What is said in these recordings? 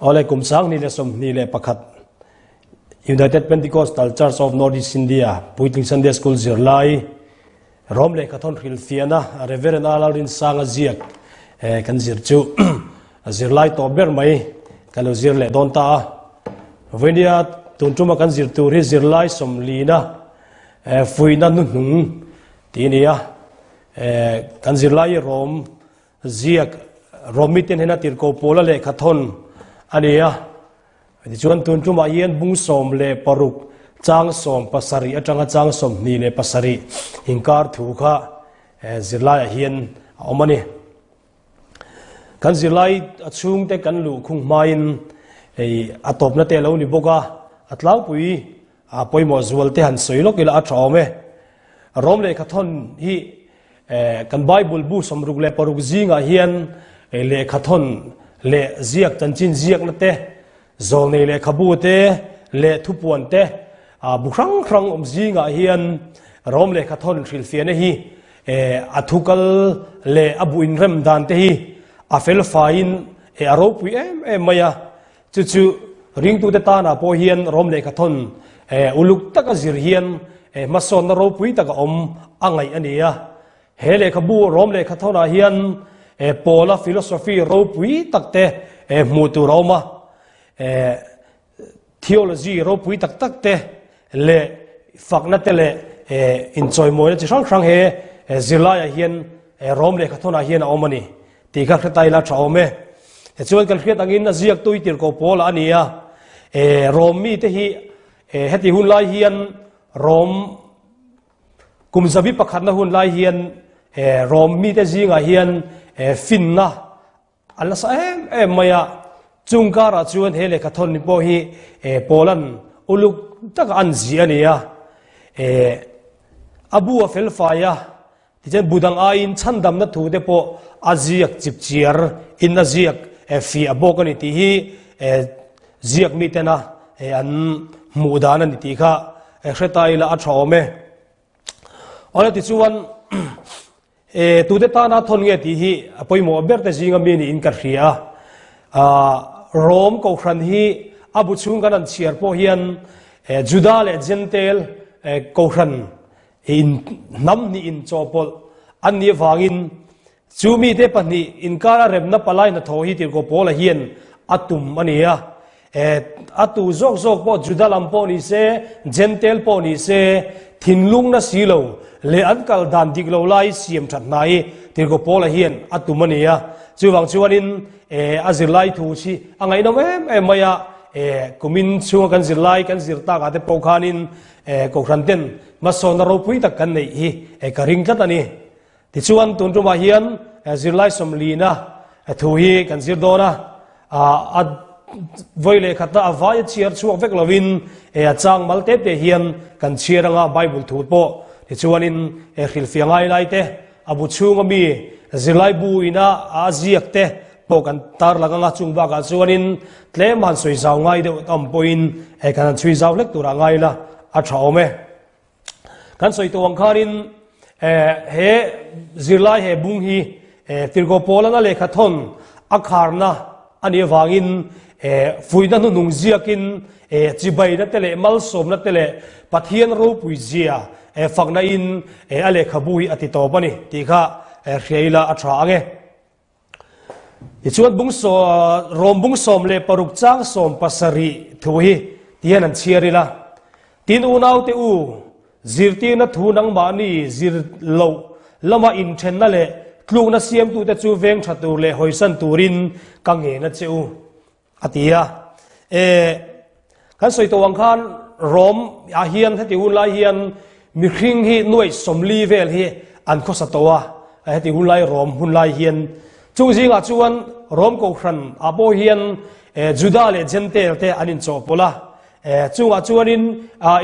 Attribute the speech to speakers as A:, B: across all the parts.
A: Awle kum 2021 United Pentecostal Church of North East India Puitling Sunday School zirlai Rom lehkhathawn hrilhfiahna Reverend A Lalrinsanga ziak kan zir chu zirlai tawh ber mai kan lo zir leh dawn ta a. Vawinia tun tuma kan zir tur hi zirlai sawmlina fuihna hnuhnung tih a ni a. Kan zirlai hi Rom Ziak Rom miten hian a tirhkoh pawla lehkhathawn a ni a. Tichuan tun tumah hian bung 16 chang 17 atanga chang 27 inkar thu kha zirlaiah hian a awm a ni. Kan zirlai a chhungte kan luh khung hmain hei a tawpna te a lo ni bawk a, a tlangpui a pawimawh zual te han sawi lawk ila a tha awm e. Rom lehkhathawn hi Kan Bible bu 66 zingah hian lehkhathawn leh ziak chanchin ziakna te, zawlnei lehkhabu te leh thupuan te bu hrang hrang awm zingah hian Rom lehkhathawn hrilhfiahna hi a thukal leh a bu inrem dan te hi a felfaiin a ropui em em mai a. Chu chu ringtute tanah pawh hian Rom lehkhathawn uluk taka zir hian hmasawnna ropui taka awm a ngaih a ni a. He lehkhabu Rom lehkhathawnah hian Paula philosophy ropui takte hmuh tur a awm a. Theology ropui tak takte leh fakna te leh inchawimawina chi hrang hrang he zirlaiah hian Rom lehkhathawnah hian a awm a ni. Tih kha hre ta ila tha awm e. Tichuan kan hriat angin a ziaktu i tirhkoh pawl a ni a. Rom mite hi heti hun lai hian Rom kum zabi pakhatna hun lai hian Rom mite zingah hian finna an la sa em em mai a. Chung karah chuan he lehkhathawn ni pawh hi Paulan uluk taka an ziah a ni a. A bu a felfai a. Tichuan bu dang aiin chhandamna thu te pawh a ziak chipchiar in a ziak fiah bawk a ni tih hi ziak mitena an hmuh dan a ni tih kha hre ta ila a tha awm e. Awle tichuan tute tana thawn nge tih hi a pawimawh ber te zinga mi niin ka hria a. Rom Kohhran hi a bu chhung kan han chhiar pawh hian Juda leh Jentail Kohhran In hnam hnih in chawhpawlh an nih avangin chu mite pahnih inkara remna palai hnathawh hi Tirhkoh Paula hian a tum a ni a. A tu zawk zawk pawh Juda lam pawh ni se, Jentail pawh ni se, thinlung na si lo leh an kal dan dik lo lai siam that hna hi Tirhkoh Paula hian a tum a ni a. Chuvang chuanin a zirlai thu hi a ngaihnawm em em mai a, kumin chhunga kan zirlai kan zir takah te pawh khanin Kohhran ten hmasawnna ropui tak kan neih hi ka ring tlat a ni. Tichuan tun tumah hian zirlai sawmlina thu hi kan zir dawn a, a vawi leh khatna a vai a chhiar chhuak vek lovin a chang mal te te hian kan chhiar anga Bible thu pawh tichuanin hrilhfiah ngai lai te a bu chhunga mi zirlai bu ina a ziak te pawh kan tar lang anga chung bakah chuanin tlem han sawi zau ngai deuh tam pawhin hei kan han chhui zau hlek turah ngai ila a tha awm e. Kan sawi tawh ang khanin he zirlai he bung hi Tirhkoh Paulana lehkha thawn a kharna a nih avangin fuihna hnuhnung ziakin chibaina te leh malsawmna te leh Pathian ropui zia fakna in a lehkhabu hi a ti tawp a ni tih kha hria ila a tha ang e. Tichuan bung Rom bung 16 chang 17 thu hi tihian an chhiar ila, Tin unaute u, zirtirna thu nangmahni zir loh lama inthenna leh tlukna siamtute chu veng tha tur leh hawisan turin ka ngen a che u. A ti a. E, kan sawi tawh ang khan Rom ah hian heti hun lai hian mihring hi nuaih 40 vel hi an khawsa tawh a, heti hun lai Rom hun lai hian. Chung zingah chuan Rom kohhran ah pawh hian Juda leh Jentail te an inchawhpawlh a, chungah chuanin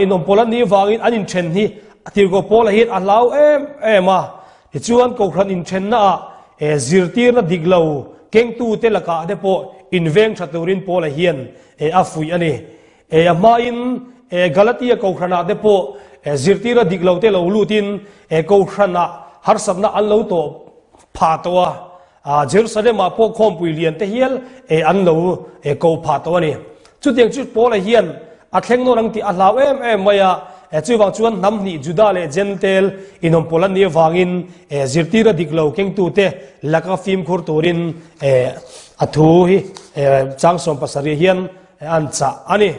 A: inawmpawlh an nih vangin an inthen hi Tirhkoh Paula hian a hlau em em a. Tichuan kohhran inthenna ah zirtirna dik lo kengtute lakah te pawh inveng tha turin Paula hian a fuih a ni. A hmain Galatia kohhranah te pawh zirtirna dik lo te lo lutin kohhranah harsatna an lo tawh phah tawh a. Jerusalem-ah pawh khawmpui lian te hial an lo ko phah tawh a ni. Chutiang chu Paula hian a thleng nawn ang tih a hlau em em mai a, chuvang chuan hnam hnih Juda leh Jentail inawmpawl an nih avangin zirtira dik lo kengtute laka fimkhur turin a thu hi chang 17 hian an chah a ni.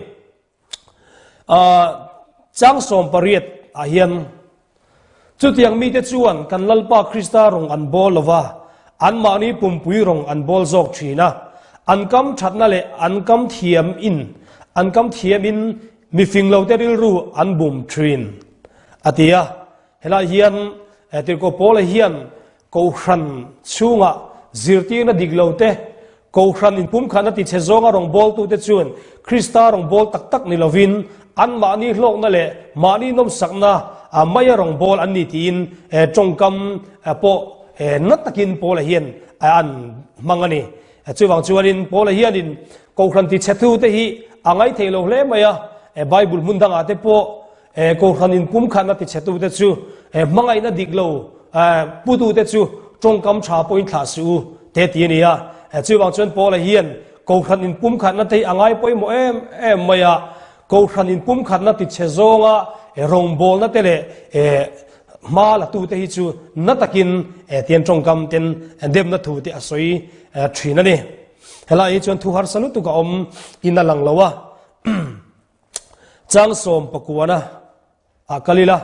A: Chang 18 ah hian chutiang mite chuan kan Lalpa Krista rawng an bawl lo va, anmahni pumpui rawng an bawl zawk thin a, an kam thatna leh an kam thiam in an kam thiam in mifing lote rilru an bum thin a ti a. Helai hian Tirhkoh Paula hian Kohhran chhunga zirtirna dik lo te, Kohhran inpumkhatna tichhe zawnga rawngbawltute chuan Krista rawngbâwl tak tak ni lovin anmahni hlawkna leh mahni nawmsakna maia rawngbâwl an ni tiin tawngkam pawh na takin Paula hian an hmang a ni. Chuvang chuanin Paula hianin Kohhran tichhetute hi a ngaithei lo hle mai a, Bible hmun dangah te pawh Kohhran inpumkhatna tichhetute chu hmangaihna dik lo putute chu tawngkam tha pawhin thlah suh u te ti a ni a. Chuvang chuan Paula hian Kohhran inpumkhatna te hi a ngai pawimawh em em mai a. Kohhran inpumkhatna tichhe zawnga rawngbawlna te leh hma latute hi chu na takin tian tawngkam ten demna thu te a sawi thin a ni. Helai hi chuan thu harsa lutuk a awm in a lang lo a. Chang sawm pakuana ah kal ila,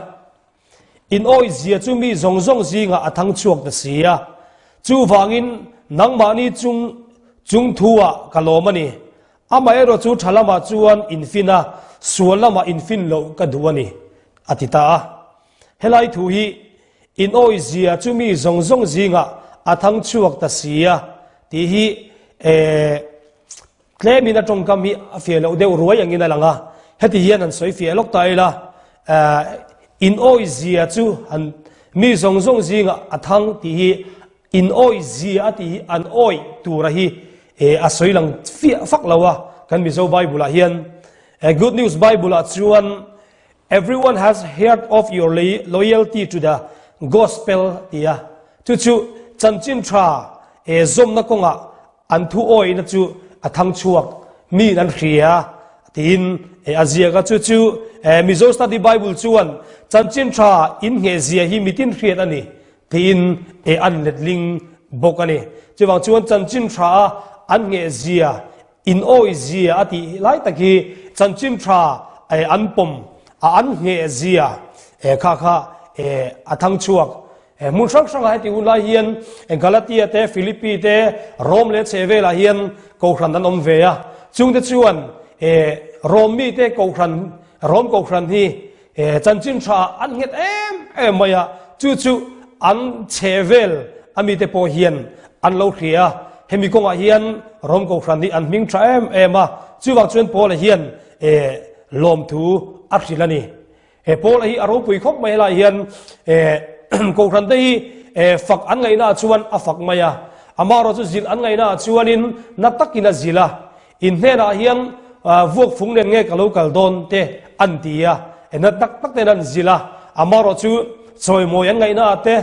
A: in awih zia chu mi zawng zawng zingah a thang chhuak ta si a, chuvangin nangmahni chung chung thu ah ka lawm a ni. Amaherawh chu tha lamah chuan infin a, sual lamah infin loh ka duh a ni, a ti ta a. Helai thu hi in awih zia chu mi zawng zawng zingah a thang chhuak ta si a, tih hi eh, Tlemin a tawngkam hi a fiah loh deuh ruai angin a lang a, heti hian han sawi fiah lawk ta ila, in awih zia chu han mi zawng zawng zingah a thang tih hi in awih zia a tih hi an awih tura hi a sawi lang fiah fak lo a, kan Mizo Bible ah hian. Good News Bible ah chuan Everyone has heard of your loyalty to the gospel ti a, chu chu chanchin tha zawmna kawngah An thu awihna chu a thang chhuak miin an hria tiin a ziak a, chu chu Mizo Study Bible chuan chanchin tha inngheh zia hi mitin hriat a ni tiin an letling bawk a ni. Chuvang chuan chanchin tha a an ngheh zia, in awih zia a tih lai tak hi chanchin tha an pawm a an ngheh zia kha kha a thang chhuak Hmun hrang hrangah heti hun lai hian Galatia te, Philippi te, Rome leh chhehvelah hian Kohhran an awm ve a. Chungte chuan Rome mite Kohhran, Rome Kohhran hi chanchin tha an nghet em em mai a, chu chu an chhehvel a mite pawh hian an lo hria a. Hemi kawngah hian Rome Kohhran hi an hming tha em em a, chuvang chuan Paula hian lawmthu a hrilh a ni. He Paula hi a ropui khawp mai helai hian Kohhran te hi fak an ngaihna ah chuan a fak mai a, amaherawh chu zilh an ngaihna ah chuanin na takin a zilh a, in hnenah hian vuak fung nen nge ka lo kal dawn te an ti a, na tak tak ten an zilh a, amaherawh chu chawimawi an ngaihna ah te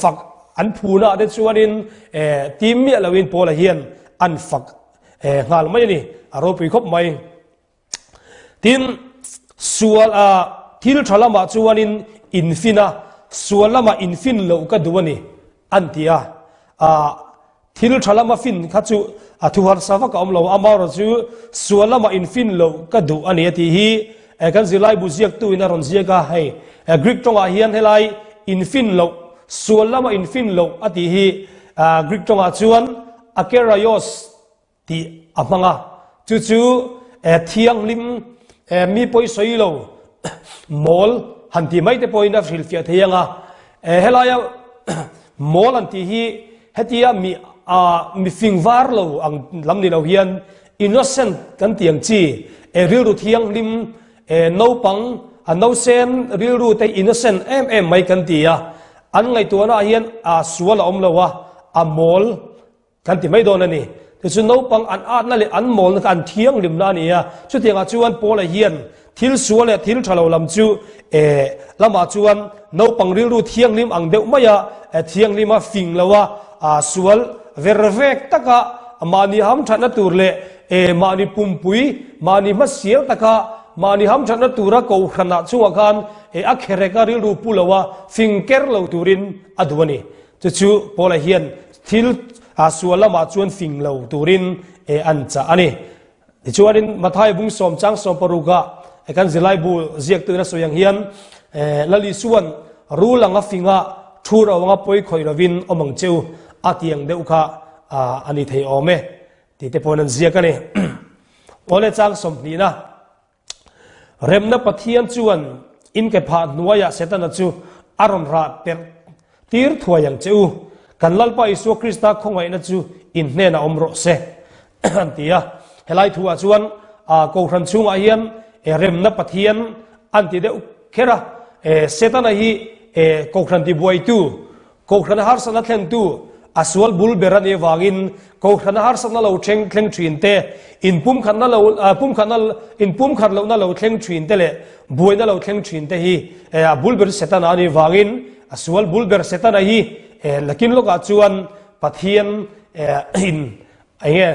A: fak an phuna ah te chuanin tim miah loin Paula hian an fak nghal mai a ni, a ropui khawp mai. Tin, sual a thil tha lamah chuanin infin a, sual lamah infin loh ka duh a ni, an ti a. A thil tha lama fin kha chu a thu harsa vak a awm lo, amaherawh chu sual lamah infin loh ka duh a ni a tih hi kan zirlaibu ziaktuin a rawn ziak a. Hei, Greek tawngah hian helai infin loh, sual lama infin loh a tih hi Greek tawngah chuan akeraios tih a hmang a, chu chu thianghlim mi pawi sawi lo mawl han tih mai te pawhin a hrilhfiah thei ang a, helaia mawl an tih hi hetia mi mi fing var lo ang lam ni lo hian innocent kan tih ang chi rilru thianghlim naupang a nausen rilru te innocent em em mai kan ti a, an ngaihtuahna ah hian sual a awm lo a, a mawl Kan ti mai dawn a ni. Tichuan naupang an atna leh an mawlna kha an thianghlimna a ni a. Chutiangah chuan Paula hian thil sual leh thil tha lo lam chu eh lamah chuan naupang rilru thianghlim ang deuh maia thianghlima fing loa sual ver vek taka mahni hamthatna tur leh eh mahni pumpui mahni hmasial taka mahni hamthatna tura kohhranah chungah khan eh a khereka rilru pu loa fing ker lo turin a duh a ni. Chu chu Paula hian thil sual lamah chuan fing lo turin an chah a ni. Tichuanin Matthai bung sawm chang sawm parukah kan zirlaibu ziaktuin a sawi ang hian Lal Isuan rul anga finga thu ro anga pawi khawih lovin awm ang che u a ti ang deuh kha a ni thei awm e tih te pawhin an ziak a ni. Awle chang sawmhnihna. Remna Pathian chuan in ke phah hnuaiah Setana chu a rawn rah perh tir thuai ang che u. Kan Lalpa Isua Krista khawngaihna chu in hnenah awm rawh se, an ti a. Helai thuah chuan Kohhran chhungah hian Remna Pathian an ti deuh kher a. Setana hi Kohhran tibuaitu Kohhrana harsatna thlentu a sual bul ber a nih avangin Kohhrana harsatna lo thleng thleng thin te, inpumkhatna lo pumkhatna inpumkhat lohna lo thleng thin te leh buaina lo thleng thin te hi a bul ber Setana a nih avangin a sual bul ber Setana hi nakin lawkah chuan Pathian in enge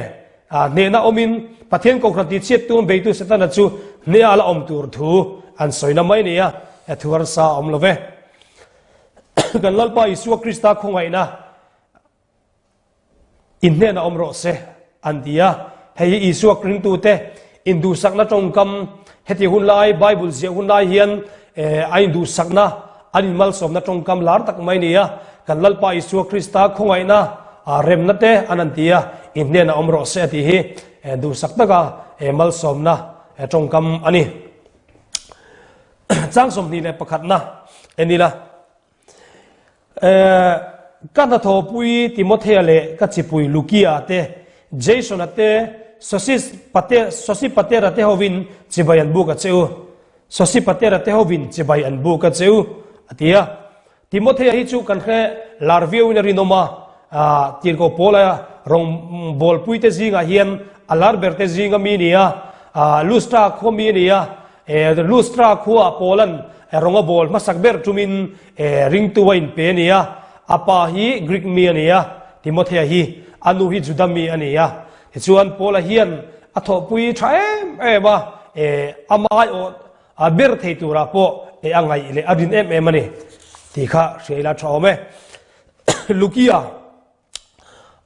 A: hnehna awmin Pathian Kohhran tihchhiat tum beitu Setana chu hneha la awm tur thu an sawina mai a ni a, thu harsa a awm lo ve. Kan Lalpa Isua Krista khawngaihna in hnenah awm rawh se an ti a. Hei hi Isua ringtute induhsakna tawngkam heti hun lai Bible ziah hun lai hian a induhsakna an inmalsawmna tawngkam lar tak mai a ni a. Kan Lalpa Isua Krista khawngaihna remna te an an ti a, in hnenah awm rawh se a tih hi duhsak taka malsawmna tawngkam a ni. Chang 21 na en ila. Ka hnathawhpui Timothea leh ka chipui Lukia te, Jasona te, Sosipatera te hovin chibai an buk a che u. Sosipatera te hovin chibai an buk a che u, a ti a. Timothea hi chu kan hre lar viauin a rinawm a, Tirhkoh Paula rawngbawlpuite zingah hian a lar berte zinga mi a ni a, Lustra khua mi a ni a, Lustra khuaah Paula'n rawng a bawl hmasak ber tumin ringtu a inpe a ni a, a pa hi Greek mi a ni a, Timothea hi a nu hi Juda mi a ni a. Tichuan Paula hian a thawhpui tha em em a, ama aiawh A ber thei turah pawh e a ngaih leh a rin em em a ni tih kha hria ila tha awm e. Lukia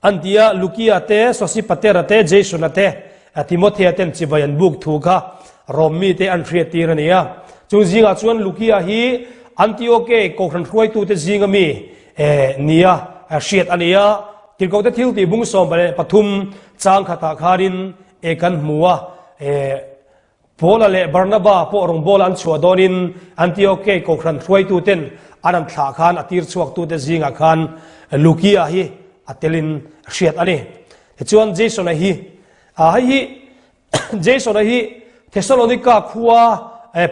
A: an ti a, Lukia te, Sosipatera te, Jasona te, Timothea ten chibai an buk thu kha Rom mite an hriat tir a ni a. Chung zingah chuan Lukia hi Antioke Kohhran hruaitute zinga mi nia hriat a ni a. Tirhkohte thil tih bung 13 chang khatah khanin e kan hmu a. Paula leh Barnaba pawh rawngbawla an chhuah dawnin Antioke Kohhran hruaituten an an thlah khan a tir chhuaktute zingah khan Lukia hi a telin hriat a ni. Tichuan Jasona hi, hei hi Jasona hi Thessalonika khua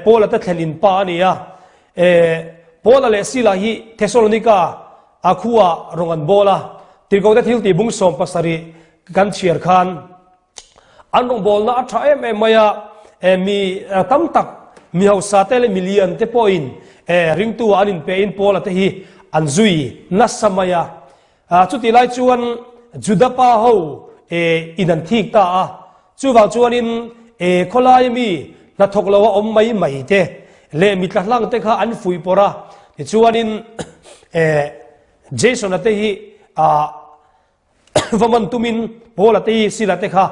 A: Paula te thlen in pa a ni a. Paula leh Sila hi Thessalonika a khuaah rawng an bawl a. Tirhkohte thiltih bung 17 kan chhiar khan An rawngbawlna a tha em em mai a, mi tam tak, mi hausa te leh mi lian te pawhin ringtu ah an inpehin Paula te hi an zui nasa mai a. Chutih lai chuan Juda pa ho in an thik ta a, chuvang chuanin khawlaia mi hnathawk lo a awm mai mai te leh mi tla hlang te kha an fuih pawrh a, tichuanin Jason-a te hi Va man tumin Paula te hi Sila te kha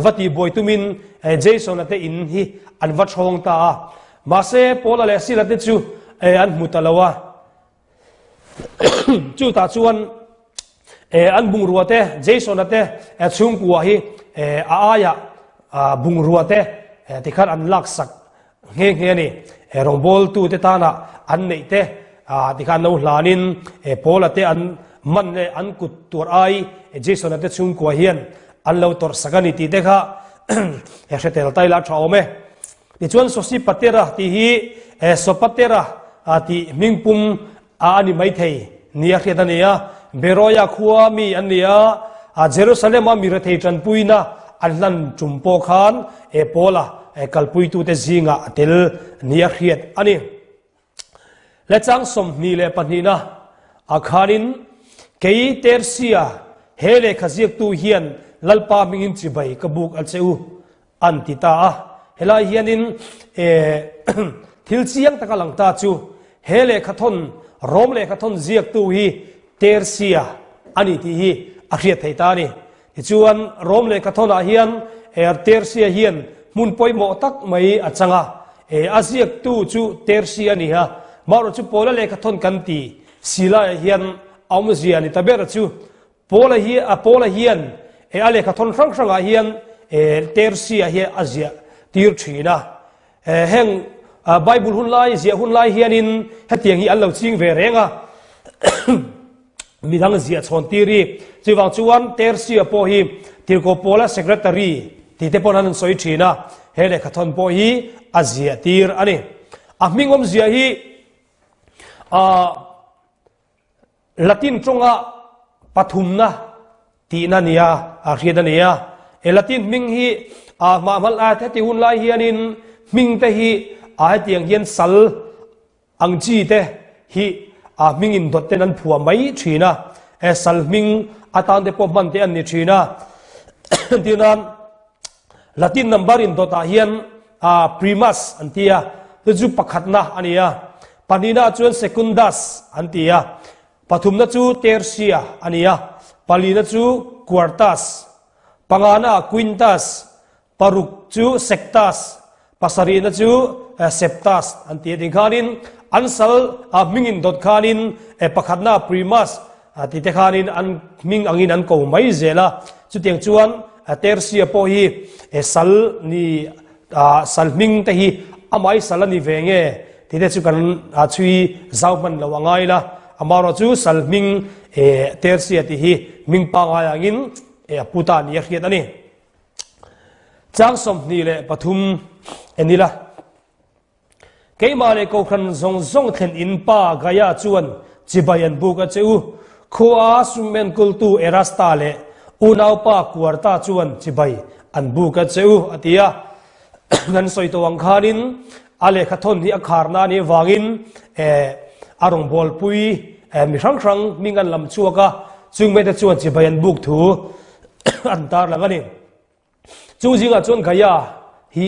A: va tihbuai tumin Jason-a te in hi an va thawng ta a. Mahse Paula leh Sila te chu an hmu ta lo a. Chutah chuan an bungrua te Jason-a te chhungkua hi a aiah bungrua te tikhan an laksak Nghe nghe a ni. Rawngbawltute tana an neih te tikhan lo hlanin Paula te an man leh an kut tuar ai Jason-a te chhungkua hian an lo tawrhsak a ni tih te kha hre tel ta ila tha awm e. Tichuan Sosipatera tih hi Sopatera tih hmingpum a ni maithei nia hriat a ni a. Beroia khua mi an ni a. Jerusalem-a mi rethei ṭanpuina an hlan ṭum pawh khan Paula kalpuitute zingah a tel nia hriat a ni. Lechang 22na ah khanin kei Tersia he lehkha ziaktu hian Lalpa hmingin chibai ka buk a che u an ti ta a. Helai hianin thil chiang taka lang ta chu he lehkha thawn Rom lehkha thawn ziaktu hi Tersia a ni tih hi a hriat theih ta a ni. Tichuan, Rom lehkha thawnah hian Tersia hian hmun pawimawh tak mai a chang a. A ziaktu chu Tersia a ni a, marawh chu Paula lehkha thawn kan ti si laiah hian a awmzia ni ta ber chu Paula hi a Paula hian a lehkha thawn hrang hrangah hian Tersia hi a ziah tir thin a. Heng Bible hun lai ziah hun lai hianin hetiang hi an lo ching ve reng a. Midang ziah chhawn tir hi. Chuvang chuan Tersia pawh hi Tirhkoh Paula secretary tih te pawn an rawn sawi thin a, he lehkhathawn pawh hi a ziah tir a ni. A hming awmzia hi ah Latin tawnga pathumna tihna nia a hriat a ni a. He Latin hming hi ah hmah hmalh a heti hun lai hianin hming te hi ah hetiang hian sal Ang chi te hi a hming in dawt ten an phuah mai thin a, e sal hming atan te pawh hman te an ni thin a. Entir nan Latin number in dawt ah hian a primus an ti a, chu chu pakhatna a ni a, pahnihna ah chuan secundus an ti a, pathumna chu tertia a ni a, palina chu quartus, pangana ah quintus, Paruk chu Sectas, pasarihna chu Septas an ti a tih khanin an sal a hming in dawt khanin pakhatna Primus tih te khanin an hming angin an ko mai zel a. Chutiang chuan Tertia pawh hi sal ni sal hming te hi amah sal a ni ve nge tih te chu kan chhui zau hman lo a ngai la. Amaherawh chu sal hming Tertia tih hi hming pangngai angin a pu ta ni a hriat a ni. Chang 23 en ila. Keimah leh Kohhran zawng zawng thlen in pa Gaia chuan chibai an buk a che u. Khua sum enkultu Erasta leh unaupa Kuarta chuan chibai an buk a che u, a ti a. Kan sawi tawh ang khanin a lehkha thawn hi a kharna a nih avangin a rawngbawlpui mi hrang hrang hming an lam chhuak a, chung mite chuan chibai an buk thu an tar lang a ni. Chu zingah chuan Gaia hi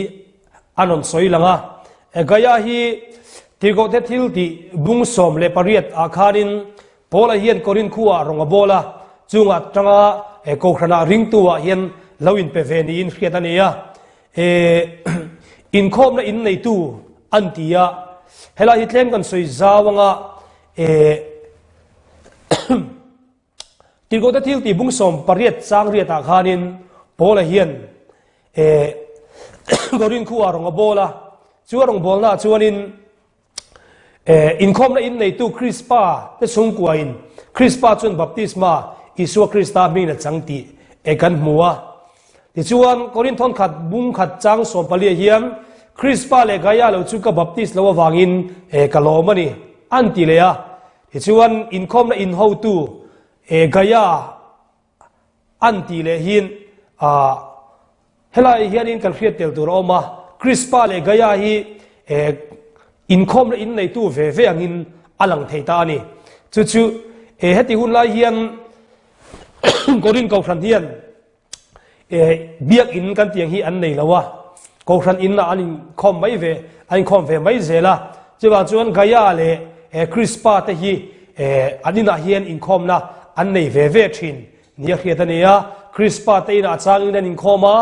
A: an rawn sawi lang a. Gaia hi Tirhkohte thil tih bung 18 ah khanin Paula hian Korinth khuaah rawng a bawl a, chungah tanga Kohhranah ringtu ah hian lo inpe ve niin hriat a ni a. Inkhawmna in neitu an ti a, helai hi tlem kan sawi zau anga Tirhkohte thil tih bung 18 chang riatah khanin Paula hian Korinth khuaah rawng a bawl a, chu a rawngbawlnaah chuanin Inkhawmna in neitu Krispa te chhungkuain Krispa chuan baptisma Isua Krista hmingin a chang tih kan hmu a. Tichuan, Korinth thawnkhat bung khat chang sawmpalia hian Krispa leh Gaia lo chu ka baptis lo avangin ka lawm a ni, an ti leh a. Tichuan, inkhawmna in hotu Gaia An tih leh hin ah helai hianin kan hriat tel tur a awm a, Krispa leh Gaia hi eh inkhawmna in neitu ve ve angin a lang thei ta a ni. Chu chu eh heti hun lai hian Korinth Kohhran hian eh biakin kan tih ang hi an nei lo a, Kohhran in ah an inkhawm mai ve an inkhawm ve mai zel a, chuvang chuan Gaia leh eh Krispa te hi Eh, an inah hian inkhawmna an nei ve ve thin nia hriat a ni a. Krispa te inah a changin an inkhawm a,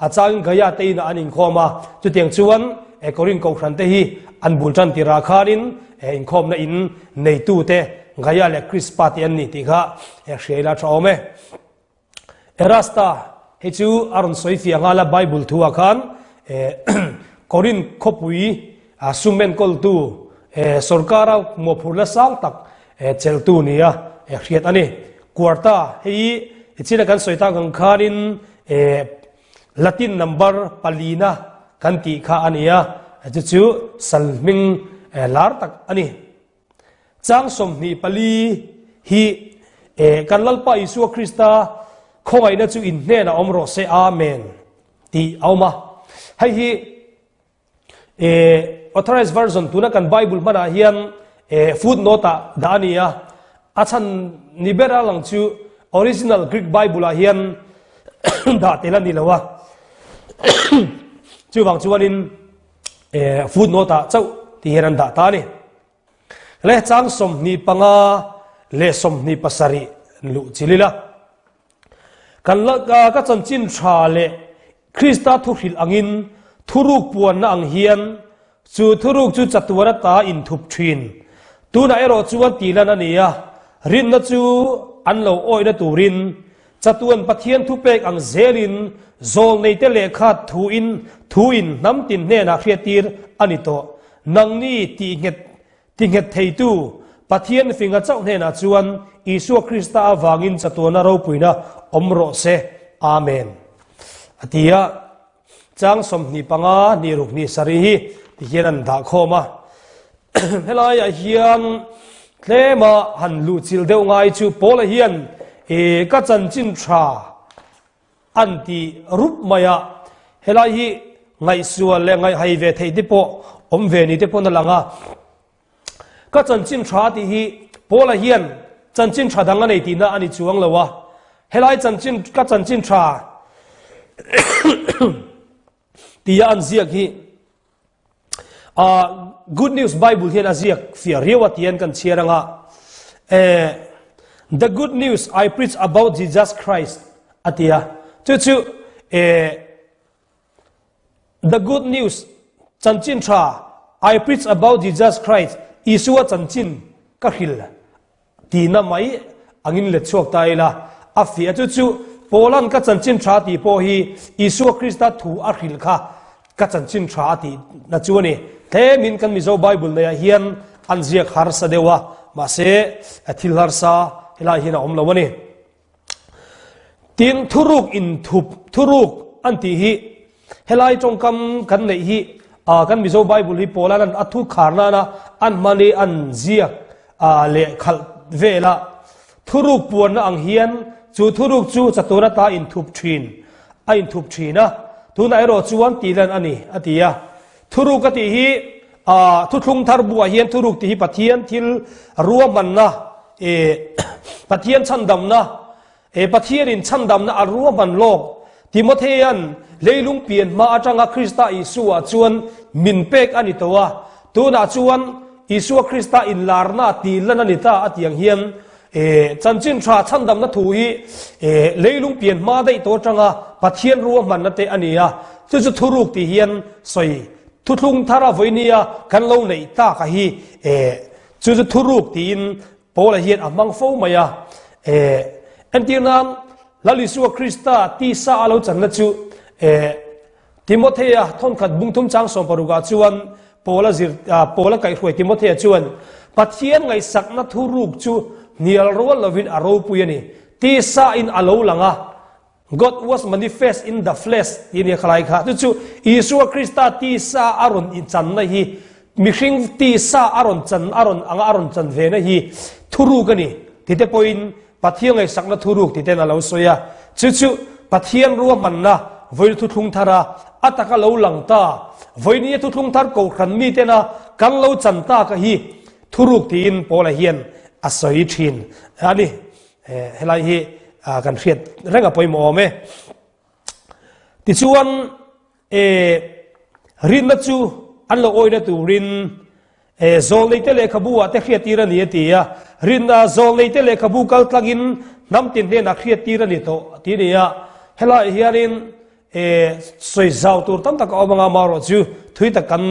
A: a changin Gaia te inah an inkhawm a. Chutiang chuan eh, Korinth Kohhran te hi an bul tan tirah khanin eh, inkhawmna in neitu te Gaia leh Krispa te an ni tih kha eh, hria ila tha awm e. Erasta, hei chu a rawn sawi fiah nghal a, Bible thu ah khan Korinth khawpui sum enkawltu sorkara mawhphurhna sang tak chelhtu nia hriat a ni. Quarta, hei hi china kan sawi tak ang khanin Latin number palina kan tih kha a ni a, chu chu sal hming lar tak a ni. Chang 24 hi kan Lalpa Isua Krista. Khawngaihna chu in hnenah awm rawh se, Amen, tih a awm a. Hei hi Authorized Version tuna kan Bible hmanah hian footnote ah dah a ni a, a chhan ni bera lang chu original Greek Bible ah hian dah tel a ni lo a, chuvang chuanin footnote ah chauh ti hian an dah ta a ni. Le chang 25 leh 27 luh chil ila. Kan la ka chanchin tha leh Krista thuhrilh angin thuruk puanna ang hian chu thuruk chu chatuan ata inthup thin. Tunah erawh chuan tihlan a ni a, rinna chu an lo awihna turin chatuan Pathian thupek ang zelin zawlneite lehkha thuin thuin hnam tin hnenah hriattir a ni tawh. Nangni tihnghet Tinghet theitu Pathian finga chauh hnenah chuan Isua Krista avangin chatuana ropuina awm rawh se. Amen. A ti a, chang 25 hnih ruk hnih sarih hi ti hian an dah khawm a. Helaiah hian tlema han luhchilh deuh ngai chu Paula hian ka chanchin tha an ti rup mai a, helai hi ngaihsual leh ngaihhai ve theih te pawh awm ve ni te pawn a lang a. Ka chanchin tha tih hi Paula hian chanchin tha dang a nei tihna a ni chuang lo a, helai chanchin ka chanchin tha tia an ziak hi Uh, Good News Bible hian a ziak fiah riau a tian kan chhiar anga eh, The Good News I Preach About Jesus Christ a tia chu chu eh, The Good News chanchin tha I preach about Jesus Christ Isua chanchin ka hril Tihna mai angin let chhuak ta ila, a fiah chu chu Paula'n ka chanchin tha tih pawh hi Isua Krista thu a hrilh kha ka chanchin tha a tihna chu a ni. Tlemin kan Mizo Bible neiah hian an ziak harsa deuh a, mahse thil harsa helaiah hian a awm lo a ni. Tin, thuruk inthup, thuruk an tih hi helai tawngkam kan neih hi kan Mizo Bible hi Paula'n an a thu khar nana an hman hi an ziak leh khalh vel a. Thuruk puanna ang hian chu thuruk chu chatuan ata inthup thin a inthup thin a, tunah erawh chuan tihlan a ni a ti a. Thuruk a tih hi thuthlung thar buah hian thuruk tih hi Pathian thil ruahmanna Pathian chhandamna Pathianin chhandamna a ruahman lawk Timothea'n leilung pian hma atanga Krista Isua chuan min pek a ni tawh a, tunah chuan Isua Krista inlarna tihlan a ni ta a tih ang hian Chanchin tha chhandamna thu hi leilung pian hma daih tawh atanga Pathian ruahmanna te a ni a, chu chu thuruk tih hian sawi thuthlung thar a vawinia kan lo neih tak a hi chu chu thuruk tiin Paula hian a hmang fo mai a. Entir nan Lal Isua Krista tisa a lo channa chu Timothea thawnkhat bungthum chang sawmparukah chuan Paula zir Paula kaihhruai Timothea chuan Pathian ngaihsakna thuruk chu hnial rual lovin a ropui a ni. Tisa in a lo lang a, God was manifest in the flesh tih a nia khalai kha. Chu chu Isua Krista tisa a rawn inchanna hi mihring tisa a rawn chan a rawn anga a rawn chan ve na hi thuruk a ni ti te pawhin Pathian ngaihsakna thuruk ti ten a lo sawi a, chu chu Pathian ruahmanna vawiin thuthlung thar a, a taka lo lang ta, vawinia thuthlung thar kohhran mitena kan lo chan taka hi thuruk tiin Paula hian a sawi thin a ni. Helai hi kan hriat reng a pawimawh awm e. Tichuan, E, rinna chu an lo awina turin e, zawlneite lehkhabu ah te hriattir a ni a ti a, rinna zawlneite lehkhabu kal tlangin hnam tin hnenah hriattir a ni tawh a ti a ni a, helaiah hianin e, sawi zau tur tam tak a awm anga amaherawh chu thui tak kan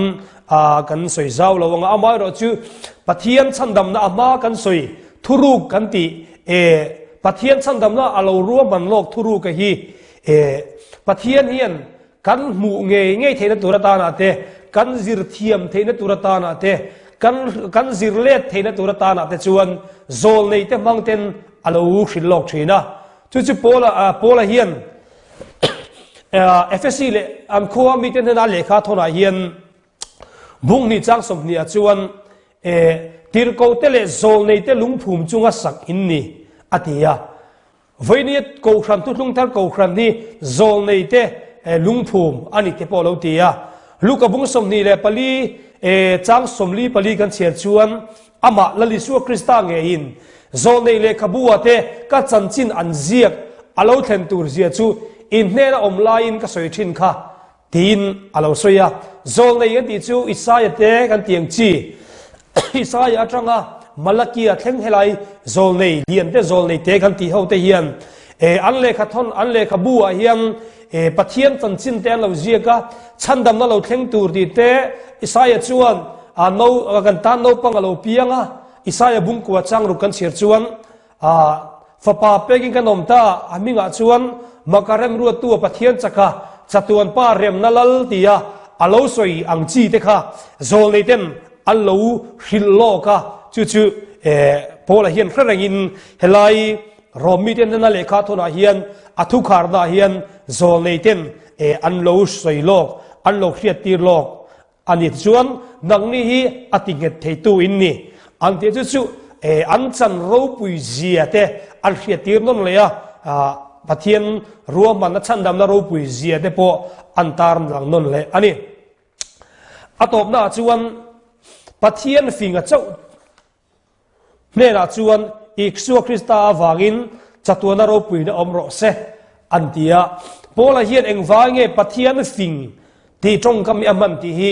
A: a kan sawi zau lo anga amaherawh chu Pathian chhandamna a hma kan sawi thuruk kan tih e, Pathian chhandamna a lo ruahman lawk thuruk a hi E, Pathian hian kan hmuh ngei ngei theihna tur atanah te, kan zir thiam theihna tur atanah te, kan kan zir let theihna tur atanah te chuan zawlnei te hmang ten a lo hrilh lawk thin a. Chu chu Paula Paula hian Efesi leh an khua mite hnena lehkha thawnah hian bung hnih chang 20 ah chuan e, tirhkohte leh zawlneite lungphum chunga sak in ni a ti a. Vawinia Kohhran Thuthlung Thar Kohhran hi zawlneite lungphum a ni te pawh a lo ti a. Luka bung 24 chang 44 kan chhiar chuan amah Lal Isua Krista ngeiin zawlnei lehkhabu ah te ka chanchin an ziak a lo thlen tur zia chu in hnena awm laiin ka sawi thin kha Tiin a lo sawi a. Zawlnei kan tih chu Isaia te kan tih ang chi. Isaia atanga Malakia thleng helai zawlnei lian te zawlnei te kan tih ho te hian an lehkha thawn an lehkhabu ah hian Pathian chanchin te an lo ziak a, chhandamna lo thleng tur tih te Isaia chuan no kan tan naupang a lo piang a, Isaia bungkua changruk kan chhiar chuan A fapa pekin kan awm ta, a hmingah chuan Maka remruattu a Pathian chaka chatuan pa remna lal tia a lo sawi ang chi te kha zawlnei ten an lo hrilh lawk a, chu chu Paula hian hre rengin helai Rom mite hnena lehkha thawnah hian a thukharnaah hian zawlnei ten an lo sawi lawk, an lo hriattir lawk A ni chuan nangni hi a ti nghet theitu in ni. An tih chu chu an chan ropui zia te an hriattir nawn leh a, Pathian ruahmanna chhandamna ropui zia te pawh an tar lang nawn leh a ni. A tawpnaah chuan Pathian finga chauh Hnenah chuan Isua Krista avangin chatuana ropuina awm rawh se, an ti a. Paula hian engvai nge Pathian fing tih tawngkam hi a hman tih hi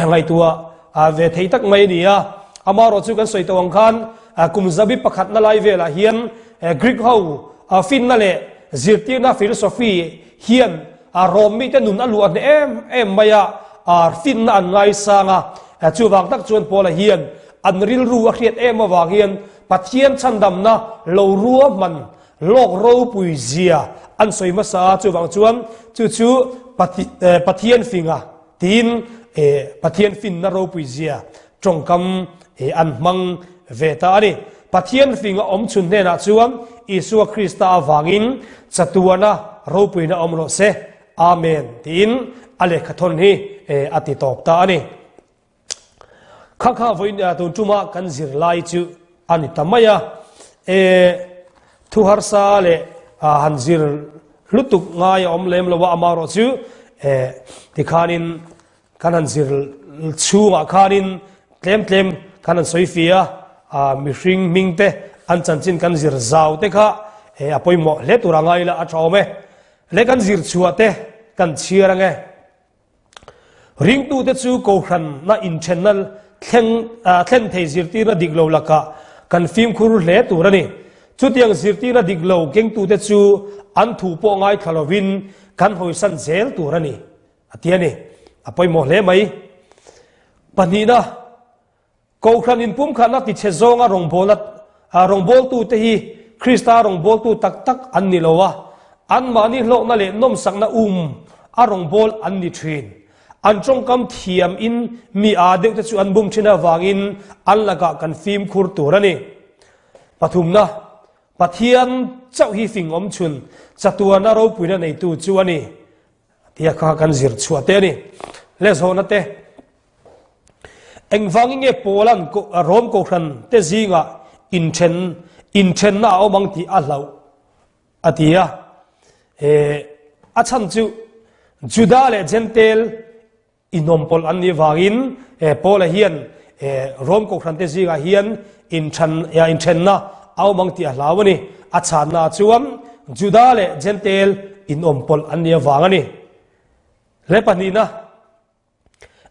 A: ngaihtuah ve thei tak mai a ni a. Amaherawh chu kan sawi tawh ang khan kum zabi pakhatna lai velah hian Greek ho finna leh zirtirna philosophy hian Rom mite nun a luah hneh em em mai a, finna an ngaisang a. Chuvang tak chuan Paula hian an rilru a hriat em avang hian Pathian chhandamna lo ruahman lawk ropui zia an sawi hmasa a, chuvang chuan chu chu Pathian finga tiin Pathian finna ropui zia tawngkam an hmang ve ta a ni. Pathian finga awm chhun hnenah chuan Isua Krista avangin chatuana ropuina awm rawh se. Amen tiin a lehkha thawn hi a ti tawp ta a ni. Kha kha vawiin tun tuma kan zirlai chu a ni ta mai a. E thu harsa leh han zir lutuk ngai a awm lem lo a, amaherawh chu tikhanin Kan han zir chhungah khanin tlem tlem kan han sawi fi a, mihring hming te an chanchin kan zir zau te kha a pawimawh hle tur a ngai ila a tha awm e. Le kan zir chhuah te kan chhiar ang e. Ringtute chu kohhranna inthenna thleng thlen thei zirtirna dik lo lakah kan fimkhur hle tur a ni. Chutiang zirtirna dik lo kengtute chu an thu pawh ngaithla lovin kan hawisan zel tur a ni. A ti a ni. A pawimawh hle mai. Pahnihna, Kohhran inpumkhatna tichhe zawnga rawngbawlna rawngbawltute hi Krista rawngbawltu tak tak an ni lo a, anmahni hlawkna leh nawmsakna um a rawngbâwl an ni ṭhin. An ṭawngkam thiam in mi â deuhte chu an bum ṭhin avangin an lakah kan fimkhur tur a ni. Pathumna, Pathian chauh hi fing awmchhun chatuana ropuina neitu chu a ni. Tia kha kan zir chhuah te a ni. Le zawhna te, Engvangin nge Paula'n Rom kohhran te zingah inthen inthenna a awm ang tih a hlauh? a ti a. A chhan chu Juda leh Jentail Inawmpawlh an nih vangin Paula hian Rom kohhrante zingah hian inthenna a awm ang tih a hlau a ni. A chhanna chuan Juda leh Jentail inawmpawlh an nih avang a ni. Hle pahnihna,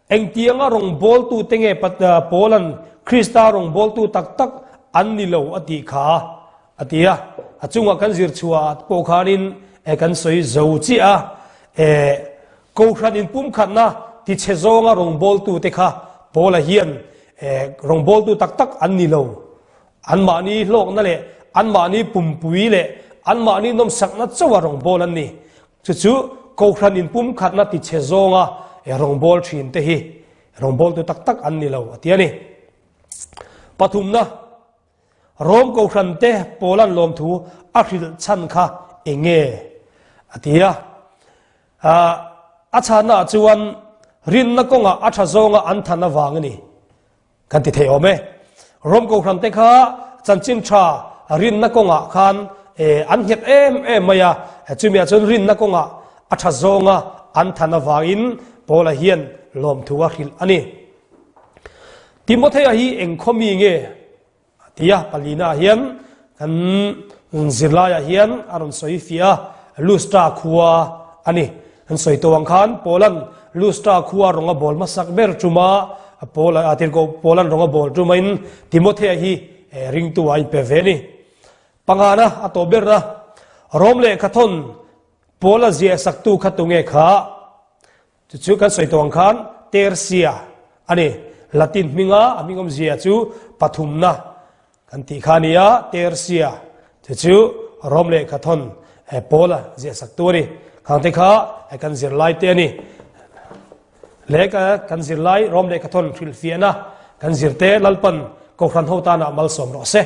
A: engtianga rawngbawltute nge Paula'n Krista rawngbawltu tak tak an ni lo a tih kha a ti a. A chungah kan zir chhuah pawh khanin kan sawi zo chiah a. Kohhran inpumkhatna tichhe zawnga rawngbawltute kha Paula hian rawngbawltu tak tak an ni lo. Anmahni hlawkna leh anmahni pumpui leh anmahni nawmsakna chauha rawngbâwl an ni. Chu chu Kohhran inpumkhatna tichhe zawnga rawngbâwl ṭhinte hi rawngbawltu tak tak an ni lo a ti a ni. Pathumna. Rom Kohhrante Paula'n lawmthu a hrilh chhan kha eng nge? a ti a. A chhannaah chuan rinna kawngah a tha zawnga an than avang a ni kan ti thei awm e. Rom Kohhrante kha chanchin tha rinna kawngah khan an nghet em em mai a, chumi ah chuan rinna kawngah a tha zawnga an than avangin Paula hian lawmthu a hrilh a ni. Timothea hi eng khaw mi nge? A ti a, palina ah hian kan zirlaiah hian a rawn sawi fiah a, Lustra khua a ni. An sawi tawh ang khan Paula'n Lustra khua rawng a bawl hmasak ber tuma Paula a tirhkoh Paula'n rawng a bawl tumain Timothea hi ringtu ah a inpe ve a ni. Pangana a tawh berna Rom lehkhathawn Paula ziah saktu kha tunge kha? Chu chu kan sawi tawh ang khan Tersia a ni. Latin hminga a hming awmzia chu pathumna kan tih kha a ni a, Tersia chu chu Rom lehkhathawn Paula ziahsaktu a ni. Khangte kha kan zirlai te a ni. Leh kan zirlai Rom lehkhathawn hrilhfiahna kan zirte Lalpan Kohhran ho tanah malsawm rawh se.